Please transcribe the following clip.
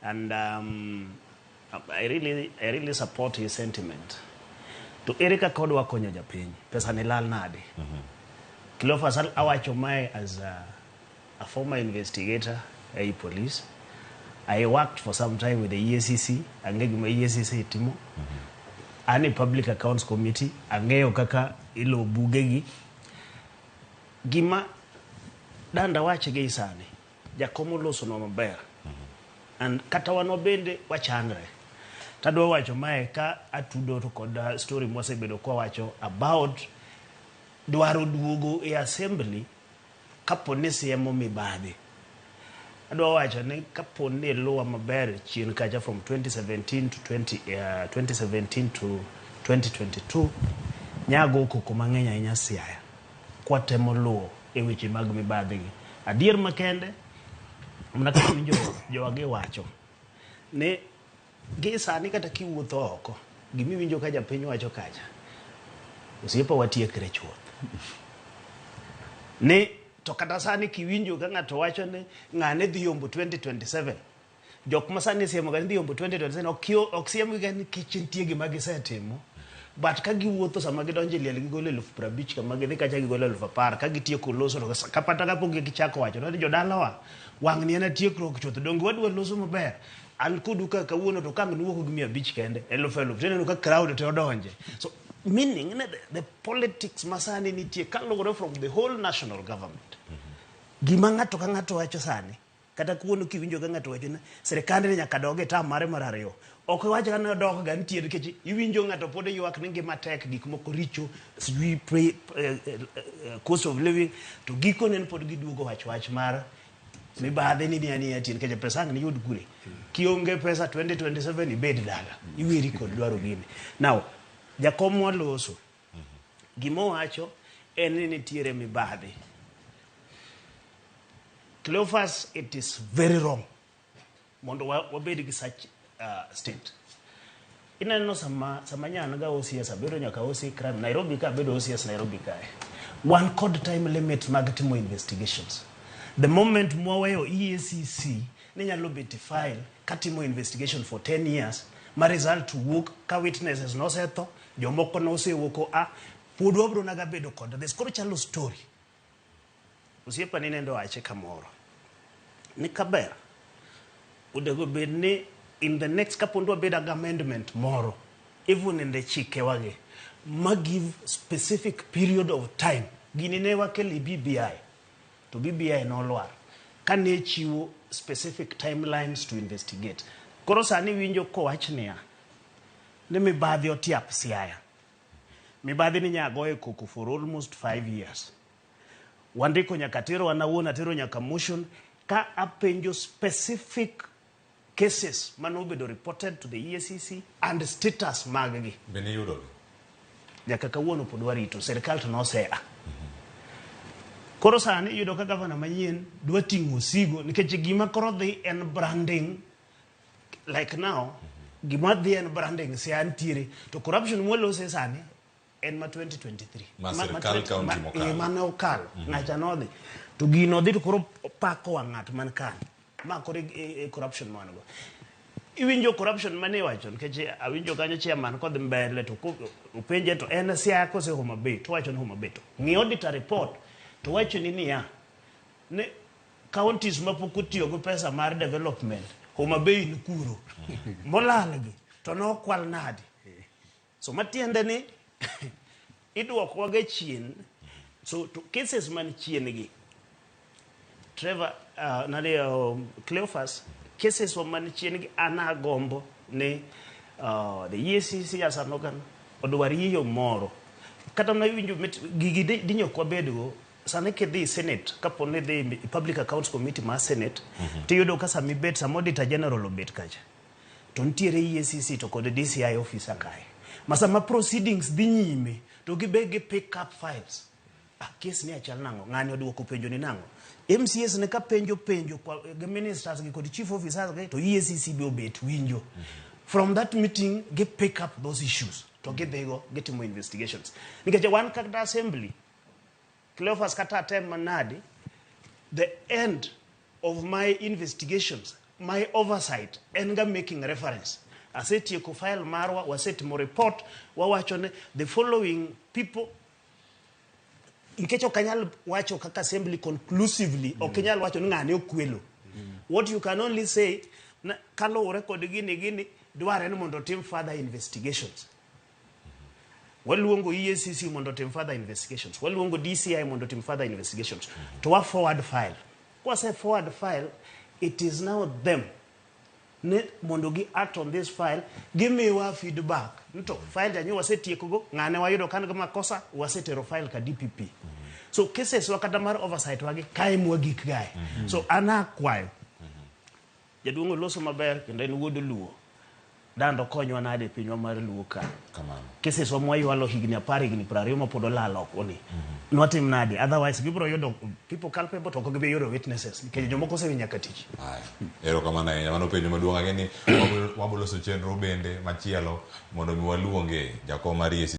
And I really support his sentiment. To ere kaka odwa konyo japiny? Pesa ni lal nade? Cleophas, awacho mae as a former investigator ei police. I worked for some time with the EACC. Ang'e gima EACC timo. An e Public Accounts Committee. Ang'eyo kaka ilo bugegi. Gima danda wach gi sani, jakom olosonwa maber. And kata wan wabende wachandre. Tadwa wacho mae ka atudo to kod story mwasebedo kwawacho about dwaro duogo e assembly kapo ni siemo mibadhi. Adwa wacho ni kapo ni iluwa maber chien kacha from 2017 to 20, 2017 to 2022 nyago koko mang'eny ahinya Siaya kwatemo luwo e weche mag mibadhi gi. Adier makende mana kaka winjo jowagi wacho ni gi sani kata kiwuotho oko gimiwinjo ka japiny wacho kacha osiepa watiekre chuth ni to kata sani kiwinjo ka ng'ato wacho ni ng'ane dhi yombo 2027, jok ma sani siemo ga ni dhi yombo 2027 ok siemgi ga nikech nitie gima gisetimo, but ka giwuotho sama gidonjo e liel gigolo 50,000, kama gidhi kacha gigolo 10,000, ka gitieko loso to kapata kapok gichako wacho to ni jodalawa wang' ni en atiekruok chuth, donge wadwa loso maber an kodu ka kawuono to kang' nuwuok gi 500 kende eluf eluf tineno ka crowd te odonje. So meaning ni the politics masani nitie kaluwore from the whole national government, gima ng'ato ka ng'ato wacho sani, kata kawuono kiwinjo ka ng'ato wacho ni sirikand ni nyaka dog e tam mare mar ariyo, ok iwach ka ne odok ga nitie nikech iwinjo ng'ato pod ywak ni ngima tek, gik moko richo, sijui cost of living, to gikone en pod giduogo wach wach mar mibadhi ni niya niya tie nikech pesa ang' niyud kure kionge pesa 2027 ibed dala iweri kod dwaro gini. Now jakom mwaloso gima owacho en ni nitiere mibadhi. Cleophas, it is very wrong mondo wabed gi such state. Ineno sama nyan ga OCS abedo nyaka OC crime Nairobi ka abedo OCS Nairobi kae. Wan kod time limit mag timo investigations. The moment mwaweyo EACC ni nyalo bet file katimo investigation for 10 years ma result wuok ka witnesses nosetho, jomoko nosewuok oa, pod wabro naga bedo kod this. Koro chalo story. Osiepa ni nendo wache kamoro ni kaber onego bed ni in the next kapo ndwa bedo gi amendment moro even in the chikewagi ma give specific period of time. Gini ne wakelo e BBI to BBI nolwar kane chiwo specific timelines to investigate. Koro sani winjo kowach niya ni mibadhi otiap Siaya, mibadhi ni nyago e koko for almost 5 years. Wandiko nyaka tero, an awuon atero nyaka motion ka apenjo specific cases manobedo reported to the EACC and status mag-gi. Be niyudogi? Nyaka kawuono pod warito sirikal to nosea. Koro sani iyudo ka gavana manyien dwa ting'o osigo nikech gima koro dhi en branding. Like now gima dhi en branding. Siaya nitiere to corruption mwalose sani en ma 2023. Ma sirkal county mokalo. Mane okalo ng'acha nodhi to gino dhi to koro pako wang' ng'at man kanyo ma koro e corruption ma wan go. Iwinjo corruption mane iwacho nikech awinjo kanyo chairman kodhi mbele to openje to en Siaya kose Homa Bay, to wacho ni Homa Bay. To ng'i auditor report to wacho ni niya ne counties mapok otiyo gi pesa mar development, Homa Bay ni kuro molal gi to nokwal nadi? So matiende ni idwokwa ga chien. So to cases man chien gi Trevor, nade, Cleophas, cases wa man chien gi an agombo ni the EACC as an organ odwar yo moro kata mana iwinjo gigi dinyo ok wabedgo sani. Kidhi Senate, kapo ni idhi Public Accounts Committee mar Senate, tiyudo ka sama ibet, sama Auditor General obet kacha to nitiere EACC to kod DCI officer kae ma sama proceedings dhi nyime to gibe gi pick up files. Ah, case ni achal nang'o, ng'ani oduoko penjo ni nang'o, MCS ne ka penjo penjo gi ministers gi kod chief officers gi to EACC be obet winjo. From that meeting gi pick up those issues to gidhigo gitimo investigations nikech wan kata assembly, Cleophas, kata atem manadi, the end of my investigations My oversight en ga making reference. Asetieko file marwa, wasetimo report, wawacho ni the following people nikech ok anyal wacho kaka assembly conclusively ok inyal wacho ni ng'ane okwelo what you can only say na, kaluwore kod gini gini dware ni mondo otim further investigations waluongo EACC mondo otim further investigations waluongo DCI mondo otim further investigations to wa forward file kwase forward file it is now them ne mondo gi act on this file gimiwa feedback nto file janyo wasetiekogo ng'ane wayudo kan gi makosa wasetero file ka DPP so cases wa kata mar oversight wagi kae mwagik gae so an akwayo jaduong' oloso maber kendo en wuod luo dando konywa nade e pinywa mar luo ka Kamano. cases wa mwaywalo higni 10 higni 20 mapod olal oko ni nwatim nade otherwise gibiro yudo people culpable to ok gibi yudo witnesses nikech jomoko osewi nyaka tich Haya. Erokamano ahinya. Mano penjo maduong' ang'e ni wabiro loso chenro bende machielo mondo mi waluonge jakom mar EACC